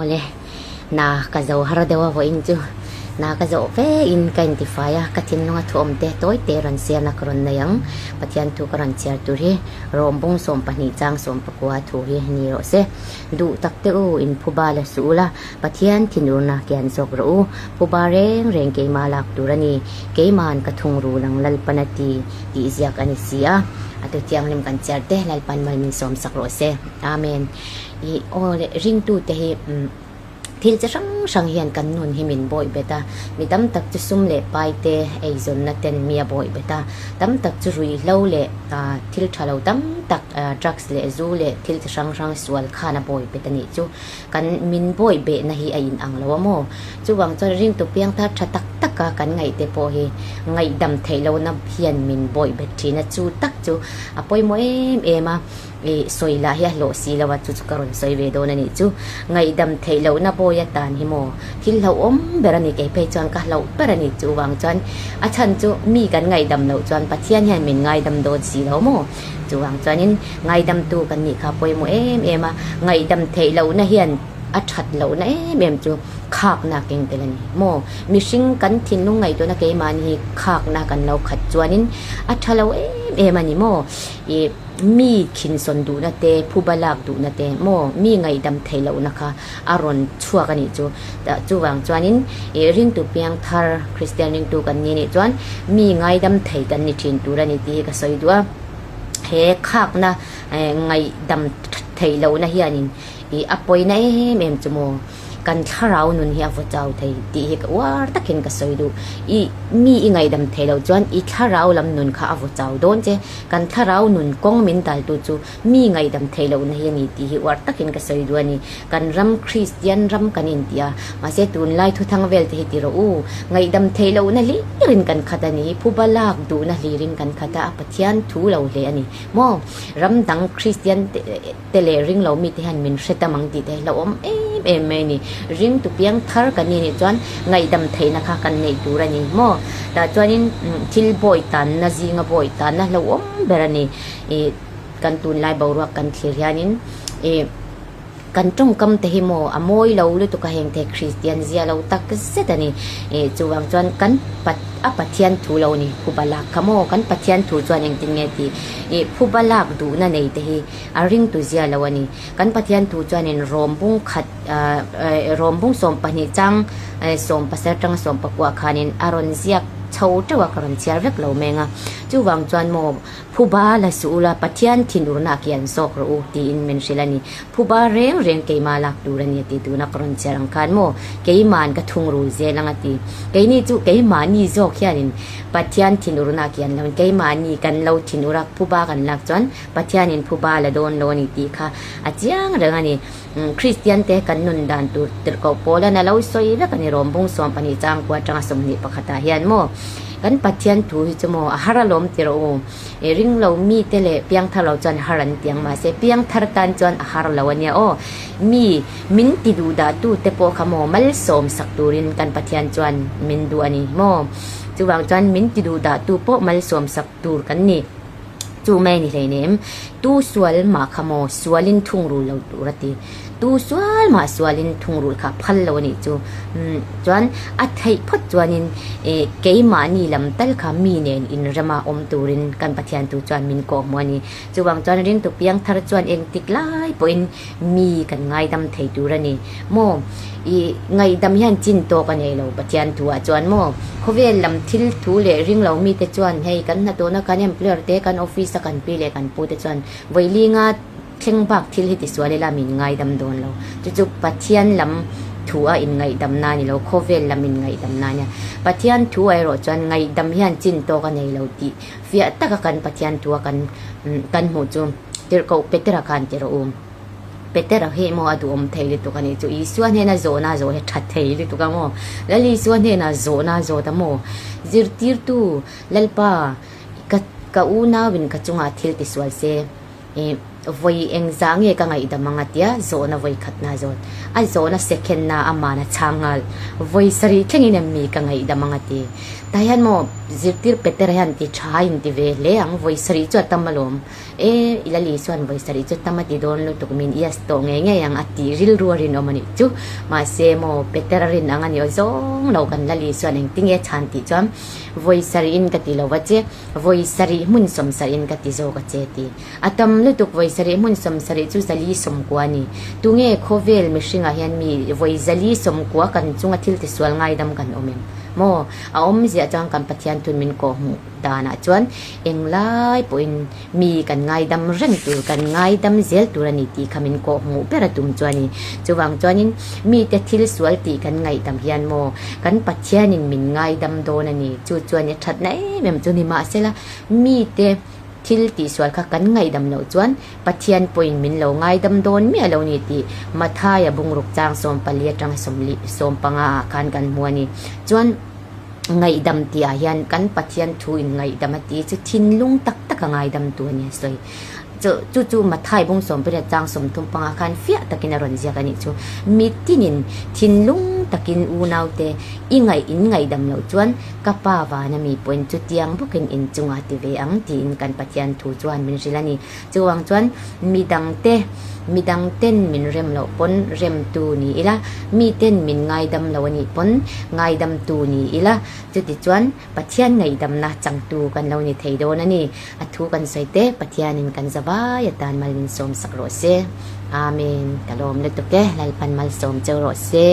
Awle, hna ka zo har deuh a vawiin chu hna ka zawh ve in ka intifai a, ka thinlunga thu awm te tawi te rawn siamna ka rawn nei ang. Pathian thu ka rawn chhiar tur hi Rawmbung 12 chang 19 thu hi ni rawh se. Duh tak te u, in phuba la suh ula, Pathian thinurna kian zawk rawh u. Phuba reng reng keimah lak tur a ni, keima'n ka thungrul ang Lalpan a ti tih ziak a ni si a. A tu thianghlim kan chhiar te Lalpan mal min sawmsak rawh se. Amen. I aw leh ringtute hi thil chi hrang hrang hian kan nun hi min bawih bet a, mi tam tak chu sum leh pai te eizawnna ten mi a bawih bet a, tam tak chu ruihhlo leh thil tha lo tam tak drugs leh zu leh thil chi hrang hrang sual khan a bawih bet a nih chu kan min bawih behna hi a inang lo a maw? Chuvang chuan ringtu piangthar tha tak taka kan ngaih te pawh hi ngaihdam theih lohna hian min bawih bet thin a, chu tak chu a pawimawh em em a. I sawi lah hi a hlawh si lo a, chu chu ka rawn sawi ve dawn a nih chu. Ngaihdam theih lohna bawi atan hi maw thil hlauhawm ber a ni, kei phei chuan ka hlauh ber a ni. Chu vang chuan a chhan chu mi kan ngaihdam loh chuan Pathian hian min ngaidam dawn si lo maw? Chu vang chuanin ngaidamtu kan nih kha pawimawh em em a, ngaihdam theih lohna hian a that lohna em em chu khakna keng tel a ni maw? Mihring kan thinlung ngaihtuahna keimahni hi khakna kan lo khat chuanin a tha lo em em a ni maw? I. Mi khinsawn duhna te, phuba lak duhna te maw mi ngaihdam theih lohna kha a rawn chhuak a nih chu. Chuvang chuanin ih ringtu piang thar Kristian ringtu kan ni nih chuan mi ngaidam thei kan ni thin tur a ni tih hi ka sawi duh a. He khakna ngaihdam theih lohna hianin ih a pawina em em chu maw. Kan thlarau nun hi a vaw chau thei tih hi ka uar takin ka sawi duh. I mi i ngaihdam thei loh chuan i thlarau lam nun kha a vaw chau dawn che. Kan thlarau nun kawng min daltu chu mi ngaihdam thei lohna hi a ni tih hi uar takin ka sawi duh a ni. Kan ram Kristian ram kan inti a, mahse tunlai thuthang vel te hi ti rawh u. Ngaihdam thei lohna hlirin kan khat a ni, phuba lak duhna hlirin kan khat a, a Pathian thu lo hle a ni maw? Ram dang Kristian te leh ring lo mite hian min hre tam ang tih te hi hlauhawm em em mai a ni. Ringtu piang thar kan nih nih chuan ngaihdam theihna kha kan neih tur a ni maw? Tah chuanin thil bawi tanna zinga bawi tanna hlauhawm ber a ni. Ih kan tunlai boruak kan thlir hianin ih kan tawngkam te hi maw a mawi lo lutuk a heng te Kristian zia lo tak zet a ni. Ih chuvang chuan kan pat a Pathian thu lo ni phuba lak kha maw kan Pathian thu chuan engtin nge tih ih phuba lak duhna nei te hi A ringtu zia lo a ni. Kan Pathian thu chuanin Rom bung khat Rom bung 12 chang 17 atanga 19 khanin a rawn ziak chho teuh a, ka rawn chhiar vek lo meng a. Chuvang chuan maw phuba la suh ula Pathian thinurna kian zawk rawh u tiin min hrilh a ni. Phuba reng reng keimah lak tur a ni a ti tuna ka rawn chhiar ang khan maw keima'n ka thungrul zel ang a ti. Keini chu keimahni zawk hianin Pathian thinurna kian loin keimahni kan lo thinur a, phuba kan lak chuan Pathianin phuba la dawn lo a ni tih kha a chiang reng a ni. Kristian te kan nun dan tur tirhkoh Paula'n a lo sawi vek a ni Rawmbung 12 chang kua atanga 21 ah hian maw kan Pathian thu hi chu maw a har alawm ti rawh u. I ring lo mite leh piangthar lo chuan har an ti ang mahse piangthar tan chuan a har lo a nia aw. Mi min ti duh dah tu te pawh kha maw malsawm sak turin kan Pathian chuan min duh a ni maw. Chuvang chuan min ti duh dah tu pawh malsawm sak tur kan ni. Chu mai a ni hleinem, tu sual mah kha maw sualin thungrul lo tur a ti. Tu sual mah sualin thungrul kha phal lo a nih chu. Chuan a theih phawt chuanin keimahni lam tal kha mi nen inrema awm turin kan Pathian tu chuan min kawhhmuh a ni. Chuvang chuan ringtu piangthar chuan engtik lai pawhin Mi kan ngaidam thei tur a ni maw? I ngaihdam hian chin tawk a nei lo Pathian thuah chuan maw? Khawvel lam thil thu leh ring lo mite chuan hei kan hnathawhna kan employer te kan office a kan pi leh kan pu te chuan vawilinga thleng bak thil hi tisual ila min ngaidam dawn lo. Chu chu Pathian lam thu a inngaihdam na a ni lo, khawvel lam inngaihdam na a nia. Pathian thu ah erawh chuan ngaihdam hian chin tawk a nei lo tih fiah taka kan Pathian thu a kan kan hmuh chu. Tirhkoh Petera khan ti rawh u. Petera hi maw a duhawm thei lutuk a nih chu. Isua hnena zawhna zawh hi tha thei lutuk a maw. Lal Isua hnena zawhna zawt a maw. Zirtirtu Lalpa ka ka unauin ka chungah thil tisual se ih vawi engzah nge ka ngaihdam ang a tia zawhna vawi khatna zawt. A zawhna second na amana chhang nghal. Vawi sarih thlengin em mi ka ngaihdam ang a ti. Tah hian maw zirtir Petera hian ti tha a inti ve hle ang, vawi sarih chu a tam alawm. E, i Lali chuan vawi sarih chu tam a ti dawn lutuk min yes tawh ngei ngei ang a tih rilru a rinawm a nih chu. Mahse maw Petera rin ang a ni aw zawng lo kan Lali chuan engtinge chhan tih chuan vawi sarihin ka ti lo va che, vawi sarih hmun sawm sarihin ka ti zawk a che ti. A tam lutuk vawi sarih hmun 70 chu zali sawmkua a ni. Tunge khawvel mihringah hian mi vawi zali sawmkua kan chunga thil tisual ngaidam kan awm em? Maw? A awmziah chuan kan Pathian thun min kawh hmuh danah chuan englai pawhin mi kan ngaidam reng tur, kan ngaidam zel tur a ni tih kha min kawh hmuh ber a tum chu a ni. Chuvang chuanin mite thil sual tih kan ngaihdam hian maw kan Pathianin min ngaidam dawn a ni. Chu chuan a thatna em em chu ni mahsela mite Thil tihsual kha kan ngaihdam loh chuan Pathian pawhin min lo ngaidam dawn miah lo ni tih Mathaia bungruk chang 14 atanga 15 ah khan kan hmu a ni. Chuan ngaihdam tih ah hian kan Pathian thu in ngaihdam a ti chu thinlung tak tak a ngaidam tu a ni a sawi. Chu chu chu Mathai bung 18 chang 35 khan fiah takin a rawn ziak a nih chu. Mitinin thinlung takin unaute i ngaih in ngaihdam loh chuan Ka pa vana mi pawhin chutiang bawkin inchungah ti ve ang tiin kan Pathian thu chuan min hrilh a ni. Chuvang chuan midangte, midangten min rem loh pawn remtu ni ila, miten min ngaidam lo a nih pawn ngaidamtu ni ila, chutichuan Pathian ngaihdamna changtu kan lo ni thei dawn a ni. A thu kan sawi te Pathianin kan zavai atan mal min sawmsak rawh se. Amen. Ka lawm lutuk e, Lalpan malsawm cheu rawh se.